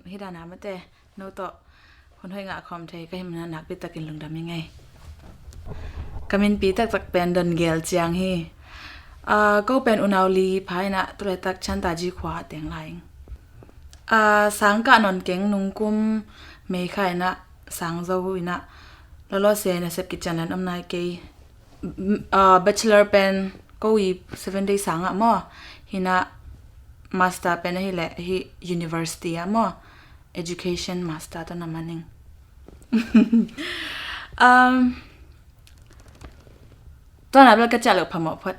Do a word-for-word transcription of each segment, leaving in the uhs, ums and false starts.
Hi dan a mate, no tawh hun hoih ngah khawm thei ka hih manin nakpi takin lungdam ing ei. Ka minpi taktak pen Don Gel Ciang hi. Ah, ko pen unau li pha in ah, tu laitak Chantaji khua teng lai ing. Ah, sang kah nawn keng, nungkum May kha in ah sang zo in ah, lawlaw sia in ah sep kician lan om nai kei. M-, ah, bachelor pen ko i seven day sang ah maw, hi in ah master pen ahih leh hih university ah maw, education master tawh na man ing. Um, tua na bel ka ciah loh phamawh phot.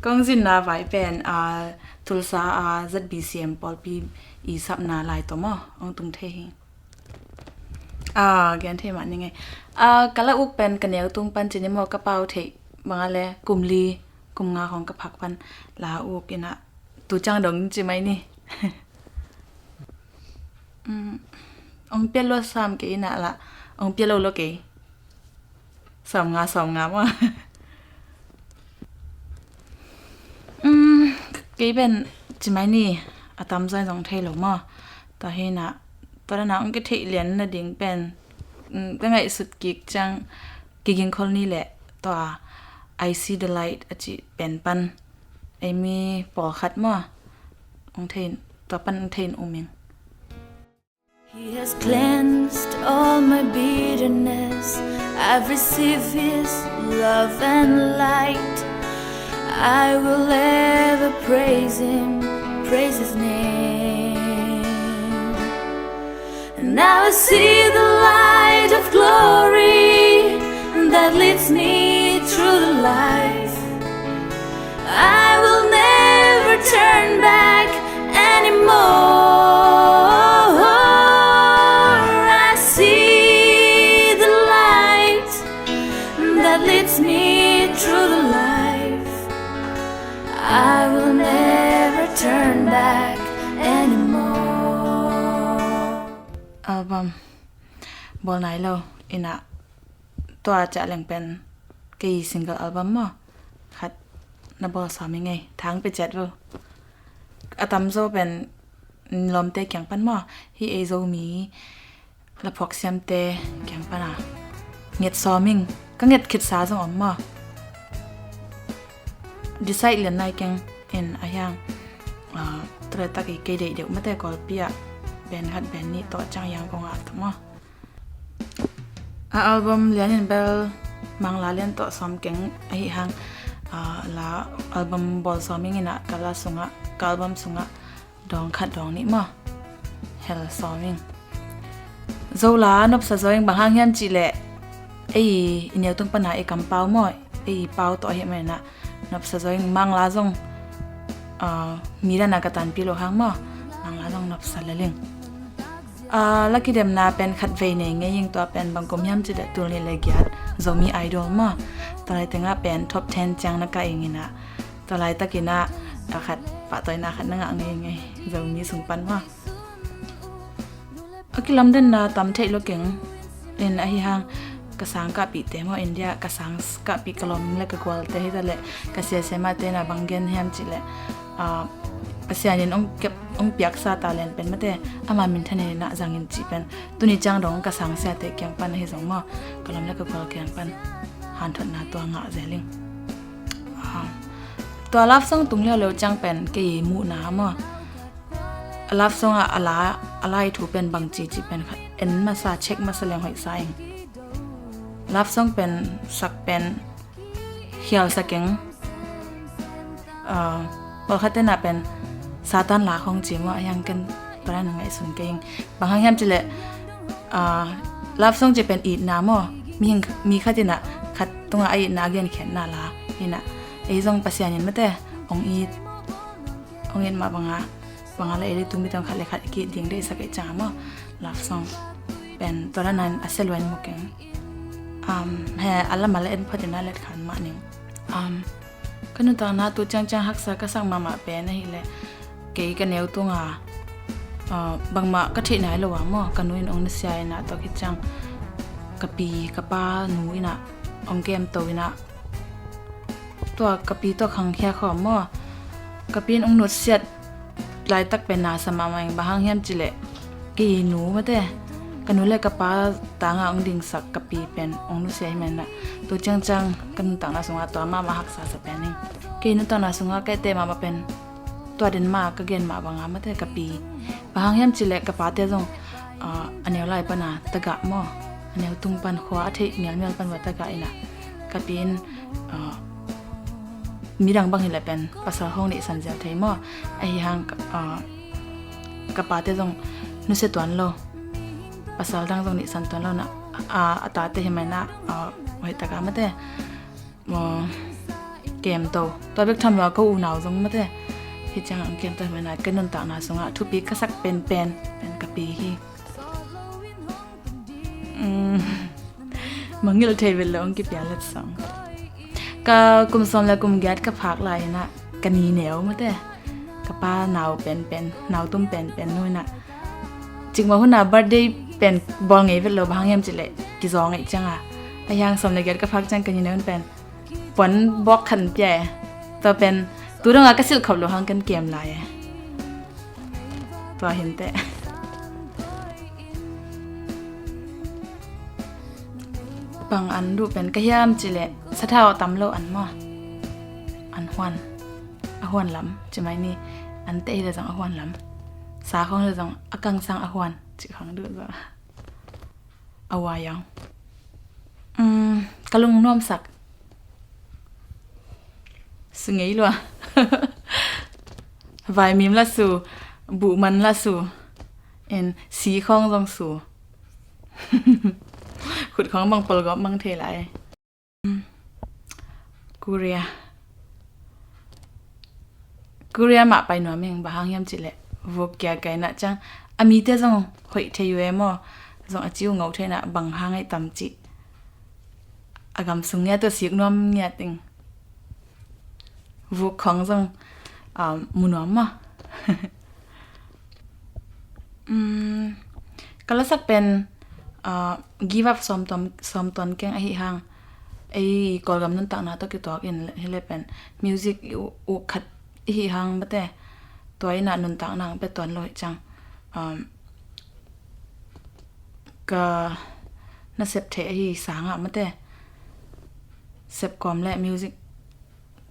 Kong zinna vai pen, ah, Tulsa a Z B C M pawlpi i sapna lai tawh maw, hong tung thei hi. Ah, gen thei mah ning ei. Ah, ka la uk pen ka neu tung pan ci ni maw, ka pau theih bang a le kum li, kum nga khawng ka phak pan la uk in ah, tu ciang dong ci mai ni. Um, ong pia lua sam kei in ah la, ong pia lo lo kei. Sawm nga, sawm nga maw. Um, kei pen ci mai ni, a tamzaw in zong thei lo maw. Tua hi in ah, tua dan a ong kitheih lian nading pen, um, ka ngaihsut kik ciang, kiging khol ni leh tua I See the Light a cih pen pan, ei mi pawlkhat maw, ong thei, tua pan ong thei in um ing. He has cleansed all my bitterness. I've received his love and light. I will ever praise him, praise his name. Now I see the light of glory that leads me through the life. I will never turn back anymore. I see the light that leads me through the life. I will never turn back anymore. Album bawl nai lo in ah, tua ciah leng pen kei single album maw, khat na bawl sawm ing ei, thang pe ciat vo. A tamzaw pen lawmte kiang pan maw, hih ei Zomi la phuak siamte kiang pan a nget sawm ing. Ka nget khitsa zong om maw. Decide lian nai keng in a hiang, ah, tu laitak i kei deih deuh mate, Kawlpi ah band khat band nih tawh ciang hiang kong ah ta maw. A album lian in bel Mangla lian tawh sawm keng ahi hang, ah, la album bawl sawm ing in ah, ka la sungah, ka album sungah dawng khat dawng nih maw, hel sawm ing. Zola nopsa zaw ing, bang hang hiam cih leh ei i neu tung pan a i kampau maw, ei i pau tawh ahih manin ah nopsa zaw ing. Mangla zong, ah, mi dan a ka tanpi loh hang maw, Mangla zong nopsa lel ing. Ah, la kidemna pen khat vei nei ngei ing, tua pen bang kum hiam cih leh tul nih le giat Zomi Idol maw, tua lai teng ah pen top ten ciang na kah ing in ah, tua laitak in ah a khat pahtawina khat na ngah ngei ngei Zomi sung pan maw. A kilamdanna tam theih lo keng in ahi hang, ka sang kahpihte maw, India ka sang kahpih, ka lawm le ka gualte hi ta leh ka sia siamahte in ah bang gen hiam cih leh, ah, Pasian in ong kep, ong piaksa talent pen mate, ama minthan in ah zang in cih pen tuni ciang dong ka sang siate kiang pan ahi zong maw, ka lawm le ka gual kiang pan hanthotna tua ngah zel ing. Ah, tua love song tung liauliau ciang pen kei muhna maw, a love song ah a la, a la i thu pen bangci cih pen kha en masa, check masa leng hoih sa ing. Love song pen sak pen khial sa keng. Ah, pawlkhat in ah pen Satan la khawng ci maw, a hiang ken tua dan ngaihsun kei ing. Bang hang hiam cih leh, ah, love song cih pen itna maw, mihing, mi khat in ah khat tungah a itna a genkhiatna la in ah, ei zong Pasian in mate ong it, ong it mah bang a, bang a la ei le tumi tawh khat le khat ki ding deihsak ei ciang maw, love song pen tua dan a sia lua in mu keng. Um, he, a lam a la en phot in a let khan mah ning. Um, ka nuntakna tu ciangciang haksa ka sak mahmah pen ahih leh, kei ka neu tung a, ah, bangmah ka theih nai lo a maw, ka nu in ong nusia in ah, tua khit ciang ka pi ka pa nu in ah ong kemto in ah, tua ka pi tua khangkhia khawm maw, ka pi in ong nusiat Laitak pen na sa mahmah ing, bang hang hiam cih leh kei nu mate, ka nu le ka pa tangah hong dingsak ka pi pen hong nusia hi manin ah, tu ciangciang ka nuntakna sungah tua mahmah haksa sa pen ing. Kei nuntakna sungah ka etteh mahmah pen tua den mah ka gen mah bangah mate ka pi. Bang hang hiam cih leh ka pate zong, ah, a neu lai pana tagah maw, a neu tung pan khua a theih mialmial pan va tagah in ah, ka pi in, ah, midang bang hi leh pen pasal hong neihsan ziau thei maw. Ahi hang, ah, ka pate zong nusia tuan lo, pasal dang zong neihsan tuan lo na, ah, a tate hi manin ah, ah, hoih takah mate maw, kemto. Tua bek tham lo a, ka unau zong mate hi ciangah hong kemto hi manin ah, ka nuntakna sungah thupi ka sak penpen pen ka pi hi. Mm. Mangngilh thei vet lo hong kipia letsong. Ka kum sawm le kum giat ka phak lai-in ah ka ni neu mate, ka pa nau penpen, nau tum penpen nu in ah, cikmah hun ah birthday pen bawl ngei vet lo, bang hang hiam cih leh kizaw ngei ciangah. Ahi hang sawm le giat ka phak ciang ka ni neu in pen puan bawk khat pia e. Tua pen tu dongah ka silh khop lo hang kan kem lai e. Tua hi inteh. Bang an duh pen ka hiam cih leh sathau a tam lo an maw, an huan, a huan lam ci mai ni. An teh hi leh zong a huan lam, sa khawng hi leh zong a kang sang a huan cih khawng duh zaw. A wai ang. Um, ka lungnuamsak su ngei lua. Vaimim la su, buhman la su, en si khawng zong su. Khut khawng bang polgawp mang thei lai. Korea. Korea mah pai nuam ing, bang hang hiam cih leh vuk kia kaina ciang a mite zong hoih thei uh e maw, zong a ci uh ngau thei na, bang hang ahi tam cih. A gam sung ngiat uh sik nuam ngiat ing. Vuk khawng zong, um, mu nuam maw. Um, ka lasak pen, uh, give up sawm tuan, sawm tuan keng ahi hang. Ei Kawlgam nuntakna tawh kituak in hi leh pen music i u-, uk khat ihi hang mate. Tua in ah nuntakna hong pia tuan lo hi ciang. Um, ka nasep theih ahi sangah mate, sep kawm le music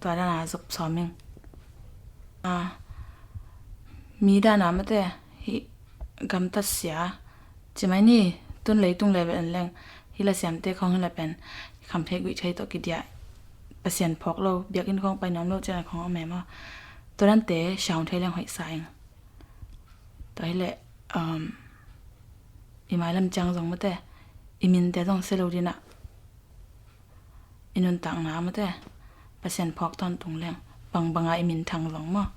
tua dana zop sawm ing. Ah, mi dana mate hih gamtat sia ci mai ni, tun leitung level en leng hih la siamte khawng hi leh pen kham thei guih thei tawh kidiah, Pasian phawk lo, biakinn khawng pai nuam lo ciang khawng a mem aw. Tua dante siaung thei leng hoih sa ing. Tua hi leh, um, i mailam ciang zong mate, i minte zong sia lo dinah, i nuntakna mate, Pasian phawk tawntung leng bangbanga i minthang zong maw.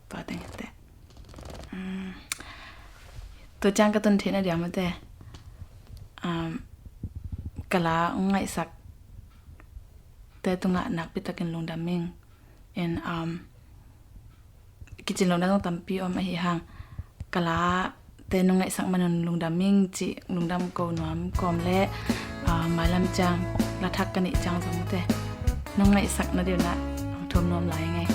Tua teng hi teh. Um, tua ciang ka tun theihna dia mate, um, ka la ngaihsak te tungah nakpi takin lungdam ing. In, um, kicin lohna zong tampi om ahi hang, ka late nong ngaihsak manun lungdam ing cih lungdam ko nuam kawm le, ah, mailam ciang la thak ka neih ciang zong te nong ngaihsak na deuh na hong thawm nuam lai ing ei.